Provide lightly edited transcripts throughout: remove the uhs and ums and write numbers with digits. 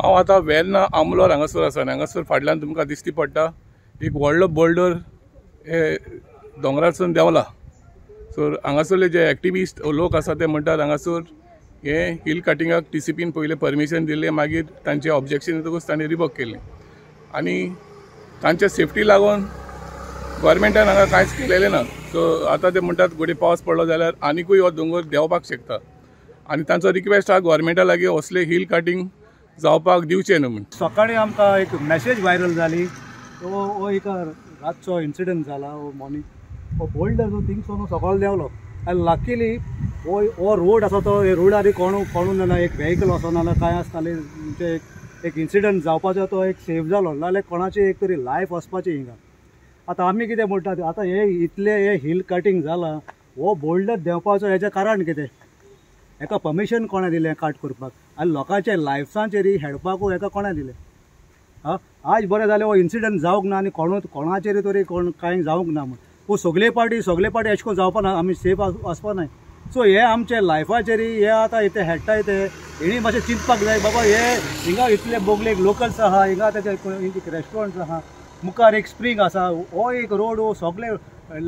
हांव आतां वेर्ना आमलोर हांगासर आसा आनी हांगासर फाटल्यान तुमकां दिश्टी पडटा एक व्हडलो बोल्डर हे दोंगरारसून देंवला. सो हांगासरले जे एक्टिविस्ट लोक आसा ते म्हणटात हांगासर हे हिल कटिंगाक टीसीपीन पयलें परमिशन दिल्लें, मागीर तांचें ऑब्जेक्शन येतकूच तांणी रिवोक केल्लें आनी तांच्या सेफ्टी लागून गव्हर्मेंटान हांगा कांयच केलेलें ना. सो आतां ते म्हणटात घडये पावस पडलो जाल्यार आनिकूय हो दोंगर देंवपाक शकता आनी तांचो रिक्वेस्ट आहा गव्हर्मेंटा लागीं असले हिल कटिंग जावपाक दिवचें न्हू म्हूण. सकाळी आमकां एक मॅसेज व्हायरल जाली, तो एक रातचो इन्सिडंट जाला, हो मॉर्निंग हो बोल्डर जो थिंगसोन सकाळ देंवलो आनी लकीली हो रोड आसा तो रोडार कोण कोणून ना एक व्हेकल वचना ना कांय आसतालें, म्हणजे एक इन्सिडंट जावपाचो तो एक सेफ जालो, नाजाल्यार कोणाची एक तरी लायफ वचपाची हिंगा. आतां आमी कितें म्हणटात, आतां हे इतले हे हिल कटिंग जालां, हो बोल्डर देंवपाचो हेजें कारण कितें? हेका परमिशन कोणें दिलें काट करपाक? आनी लोकांच्या लायफ्सांचेर हेडपाकूय हेका कोणें दिलें? आं, आज बरें जालें हो इन्सिडंट जावंक ना आनी कोणूच कोणाचेर तरी कोण कांय जावंक ना म्हूण. पूण सगळे पार्टी अशें करून जावपा ना, आमी सेफ वचपा नाय. सो हे आमचे लायफाचेर हे आतां इतले हेडटाय ते हेणी मातशें चिंतपाक जाय बाबा, हे हिंगा इतले बोगलेक लोकल्स आहा, हिंगा तेजे एक रेस्टॉरंट्स आहा, मुखार एक स्प्रींग आसा, हो एक रोड हो सगळे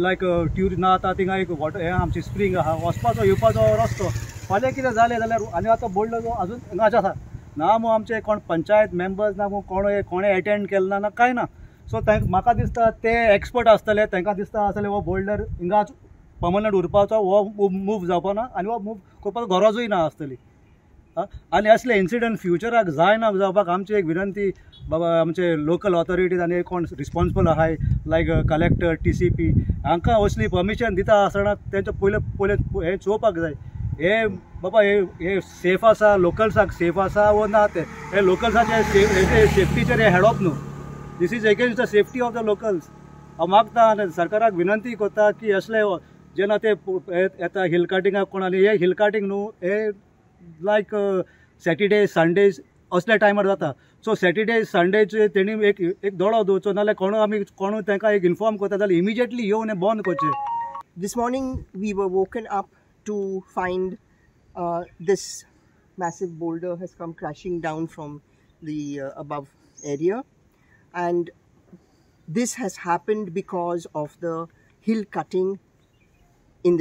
लायक ट्युरिस्ट ना आतां थिंगा एक वॉटर हें आमची स्प्रींग आहा, वचपाचो येवपाचो रस्तो. फाल्यां कितें जालें जाल्यार आनी आतां बोल्डर अजून हिंगाच आसा ना मू आमचे कोण पंचायत मेंबर्स ना मू कोण कोणें एटेंड केलें ना ना कांय ना. सो तांकां म्हाका दिसता ते एक्सपर्ट आसतले, तांकां दिसता आसतले हो बोल्डर हिंगाच पर्मनंट उरपाचो, हो मूव जावपा ना आनी हो मूव करपाचो गरजूय ना आसतली. आनी असले इन्सिडंट फ्युचराक जायना जावपाक आमची एक विनंती बाबा, आमचे लोकल ऑथॉरिटीज आनी कोण रिस्पॉन्सिबल आहाय लायक कलेक्टर टीसीपी हांकां असली परमिशन दिता आसतना तेंचे पयले पयले हें चोवपाक जाय, हे बाबा हे सेफ आसा, लोकल्साक सेफ आसा वो ना, ते हे लोकल्साचे सेफ्टीचेर हे हेडप न्हू. This is against the safety of the locals. हांव मागता आनी सरकाराक विनंती करता की असले जेन्ना ते येता हिल कटिंगाक कोण, आनी हे हिल कटिंग न्हू हे लायक सॅटर्डे संडेज असल्या टायमार जाता. सो सॅटर्डे संडेचे तेणी एक एक दोळो दवरचो, नाजाल्यार कोणू आमी कोणू तांकां एक इन्फॉर्म करता जाल्यार इमिजिएटली येवन हें बंद करचें. This morning we were woken up to find this massive boulder has come crashing down from the above area, and this has happened because of the hill cutting in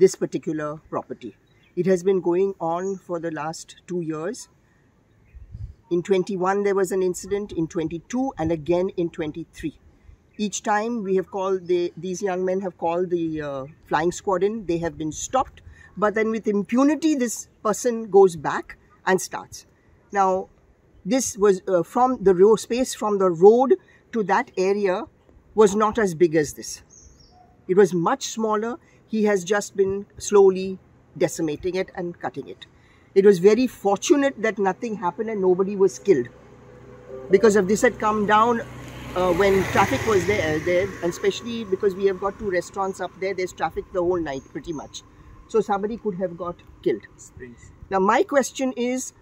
this particular property. It has been going on for the last 2 years. In 21 there was an incident, in 22 and again in 23. Each time we have called, these young men have called the flying squad in, they have been stopped, but then with impunity this person goes back and starts. Now this was from the road space from the road to that area was not as big as this. It was much smaller. He has just been slowly decimating it and cutting it. It was very fortunate that nothing happened and nobody was killed, because if this had come down when traffic was there, and especially because we have got 2 restaurants up there, there's traffic the whole night pretty much. So somebody could have got killed. Springs. Now my question is,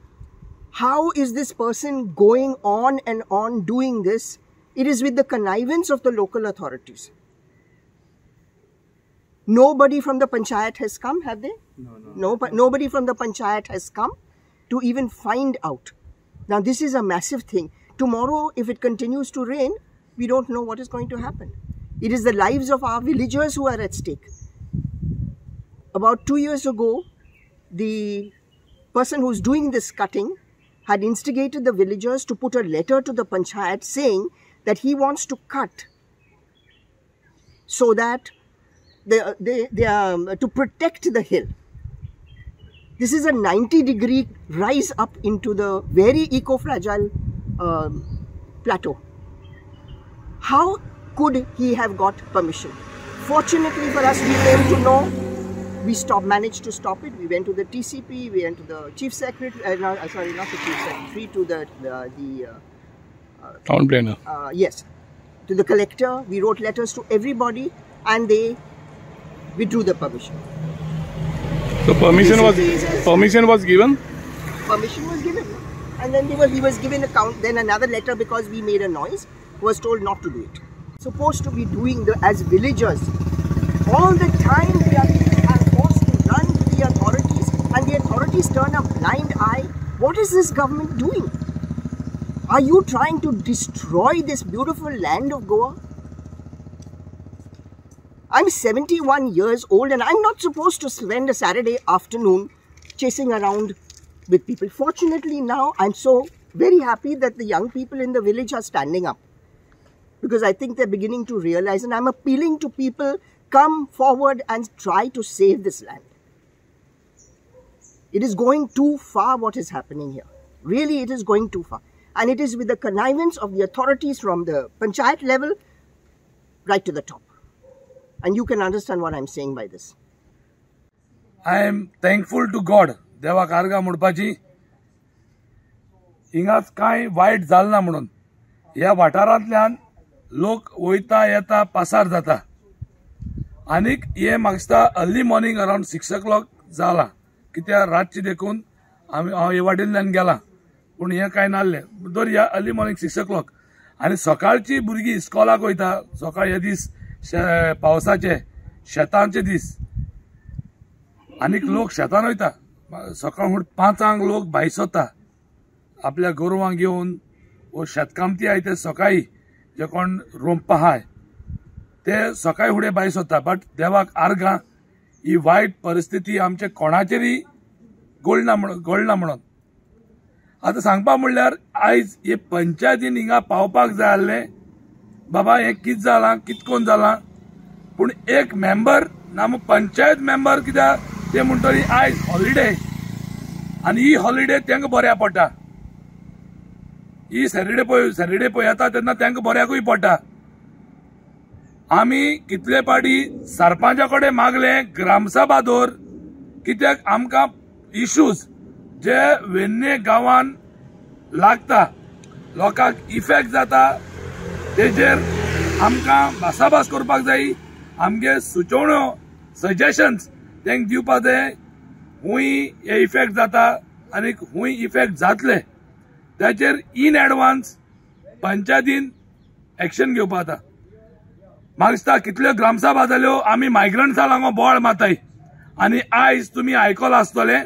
how is this person going on and on doing this? It is with the connivance of the local authorities. Nobody from the panchayat has come, have they? No, no. No, but nobody from the panchayat has come to even find out. Now this is a massive thing. Tomorrow, if it continues to rain, we don't know what is going to happen. It is the lives of our villagers who are at stake. About 2 years ago, the person who's doing this cutting had instigated the villagers to put a letter to the panchayat saying that he wants to cut so that they are to protect the hill. This is a 90-degree rise up into the very eco-fragile plateau. How could he have got permission? Fortunately for us, we came to know, we managed to stop it. We went to the TCP, we went to the Chief Secretary, no, sorry, not the Chief Secretary, to the town planner. Yes, to the collector. We wrote letters to everybody and they withdrew the permission. So permission was given? Permission was given. And then he was given a count, then another letter because we made a noise, was told not to do it. Supposed to be doing the, as villagers, all the time we are forced to run to the authorities, and the authorities turn a blind eye. What is this government doing? Are you trying to destroy this beautiful land of Goa? I'm 71 years old and I'm not supposed to spend a Saturday afternoon chasing around with people. Fortunately now, I'm so very happy that the young people in the village are standing up, because I think they're beginning to realize, and I'm appealing to people, come forward and try to save this land. It is going too far what is happening here. Really, it is going too far. And it is with the connivance of the authorities from the panchayat level right to the top. And you can understand what I'm saying by this. I am thankful to God. देवाक आर्गां म्हणपाची हिंगाच कांय वायट जालें ना म्हणून. ह्या वाठारांतल्यान लोक वयता येता पासार जाता आनीक हें म्हाका दिसता early morning around 6 o'clock जालां, कित्याक रातचें देखून आमी हांव हे वाटेंतल्यान गेलां, पूण हें कांय नासलें. दर ह्या अर्ली मॉर्निंग 6 o'clock आनी सकाळची भुरगीं इस्कॉलाक वयता. सकाळ हे दीस पावसाचे शेतांचे दीस आनीक लोक शेतान वयता. सकाळ 5 लोक भायर सरता आपल्या गोरवांक घेवन, वो शेतकामती आहाय ते सकाळी जे कोण रोंपपा आहाय ते सकाळी फुडें भायर सरता. बट देवाक आर्गां ही वायट परिस्थिती आमच्या कोणाचेरय गोळना म्हणून. आतां सांगपा म्हणल्यार आयज हे पंचायतीन हिंगा पावपाक जाय आसलें, बाबा हें कितें जालां कितकोन जालां, पूण एक मेंबर ना पंचायत मेंबर कित्याक ते म्हणटली आयज हॉलिडे आनी ही हॉलिडे तांकां बऱ्याक पडटा. ही सॅटरडे पळय येता तेन्ना तांकां बऱ्याकूय पडटा. आमी कितले पाटी सरपंचा कडेन मागले ग्रामसभा दवर, कित्याक आमकां इश्यूज जे वेन्ने गांवान लागता लोकांक इफेक्ट जाता तेजेर आमकां भासाभास करपाक जाय. आमगे सुचोवण्यो सजेशन्स तांकां दिवपाक जाय, हूंय हे इफेक्ट जाता आनी हूंय इफेक्ट जातले ताचेर इन एडवान्स पंचायतीन एक्शन घेवपाक जाता. म्हाका दिसता कितल्यो ग्रामसभा जाल्यो आमी मायग्रंट्सां हांगा बोवाळ मारताय आनी आयज तुमी आयकलां आसतलें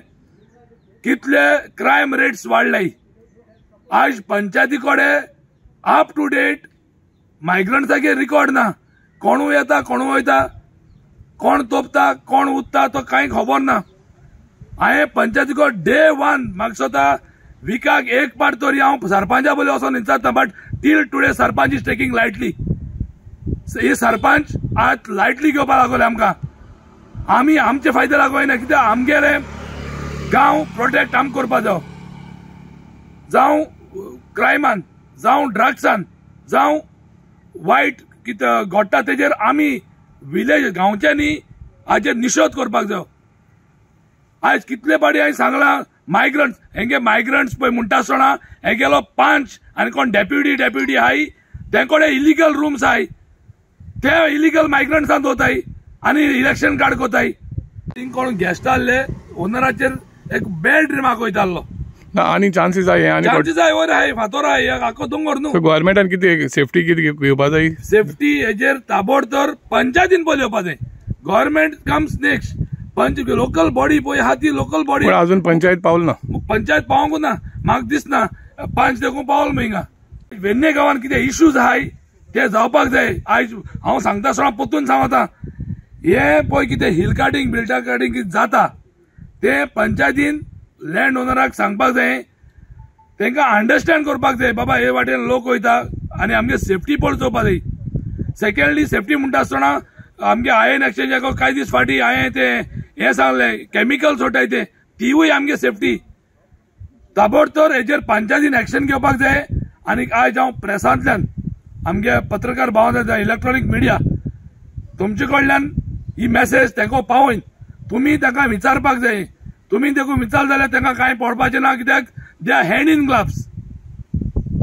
कितले क्रायम रेट्स वाडले. आयज पंचायती कडेन अप टू डेट मायग्रंट्साचेर रिकॉर्ड ना. कोणूय येता कोणूय वयता, कोण तोपता कोण उत्ता तो कांय खबर ना. हांवें पंचायती कडेन डे वन म्हाका दिसता विकाक एक पाट तरी हांव सरपंचा बोले वचोन विचारता, but till today sarpanch is taking lightly. हे सरपंच आज लायटली घेवपाक लागले आमकां. आमी आमचे फायदे लागोयना, कित्याक आमगेले गांव प्रोटेक्ट आमकां करपा जाव, जावं क्रायमान जावं ड्रग्सान जावं वायट कितें घडटा तेजेर आमी विलेज गांवच्यांनी हाजेर निशेध करपाक जाय. आयज कितले पाटी हांवें सांगलां मायग्रंट्स हेंगे मायग्रंट्स पळय म्हणटा आसतना हेगेलो पंच आनी कोण डेप्युटी आहाय ते कडेन इलिगल रुम्स आहाय, ते इलिगल मायग्रंट्सान दवरताय आनी इलेक्शन कार्ड कोताय. थिंग कोण गेस्ट आहले ओनराचेर एक बॅड रिमार्क वयतालो. ना आनी चान्सीस आहाय, चान्सीस आहाय वयर आहाय फातोर आहाय आख्खो दोंगर न्हू. गव्हर्मेंटान कितें सेफ्टी कितें घेवपा जाय? सेफ्टी हेजेर ताबडतोब पंचायतीन पयलीं येवपा जाय. Government comes next. Panch local body पळय आहा ती लोकल बॉडी अजून पंचायत पावल ना, पंचायत पावोंक ना म्हाका दिसना. पंच देखून पावल मग हिंगा. वेन्ने गांवान कितें इश्यूज आहाय ते जावपाक जाय. आयज हांव सांगता आसतना परतून सांगता, हे पळय कितें हिल कार्टिंग बिल्टा कार्टिंग कितें जाता ते पंचायतीन लँड ओनराक सांगपाक जाय, तांकां अंडरस्टँड करपाक जाय बाबा हे वाटेन लोक वयता आनी आमगे सेफ्टी पळोवपाक चोवपाक जाय. सेकंडली सेफ्टी म्हणटा आसतना आमगे आयन एक्सचेंजाक कांय दीस फाटीं हांवें तें हें सांगलें केमिकल सोडटाय ते तिवूय आमगे सेफ्टी ताबडतोब हेजेर पंचायतीन एक्शन घेवपाक जाय. आनी आयज हांव प्रेसांतल्यान आमगे पत्रकार भाव इलेक्ट्रॉनीक मिडिया तुमचे कडल्यान ही मॅसेज तांकां पावयन, तुमी तांकां विचारपाक जाय. तुमी देखून विचार जाल्यार तांकां कांय पडपाचें ना, कित्याक they are hand in gloves,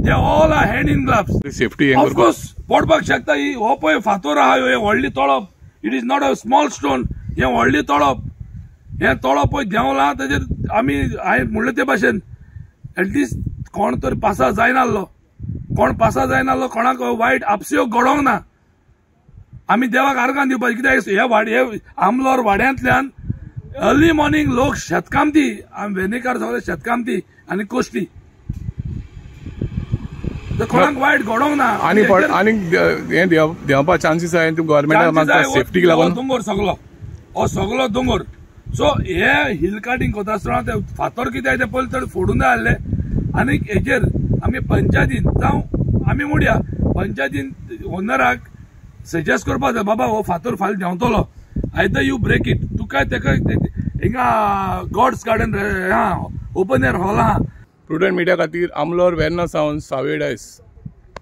they all are hand in gloves. Safety of course पडपाक शकता. ही हो पळय फातोर आहा हे व्हडली तळप, it is not a small stone. हें व्हडली तळप, हें तळप पळय देंवलां तेजेर आमी हांवें म्हणलें ते भाशेन एटलिस्ट कोण तर पासार जायनासलो, कोण पासार जायनासलो, कोणाक वायट आपसयोग घडोवंक ना. आमी देवाक आर्गां दिवपाचें, कित्याक हे वाडे आमलोर वाड्यांतल्यान अर्ली मॉर्निंग लोक शेतकामती, आमी वेर्णेकार सगळे शेतकामती आनी कोश्टी. तर कोणाक वायट घडोंक ना. आनी आनी हें देंवपा चान्सीस आहाय गव्हर्मेंटाक मागता सेफ्टीक लागून. दोंगर सगलो हो सगलो दोंगर. सो हे हिल कार्टिंग करता आसतना ते फातर कितें ते पयलीं चड फोडून जाय आसले. आनी हेजेर आमी पंचायतीन जावं आमी म्हणया पंचायतीन ओनराक सजेस्ट करपाक जाय, बाबा हो फातर फाल्यां देंवतलो, आयदर you break it. तुका तेका हिंगा God's garden open air hall आहा. प्रुडंट मिडिया खातीर आमलोर वेर्ना सावन सावेड आयस.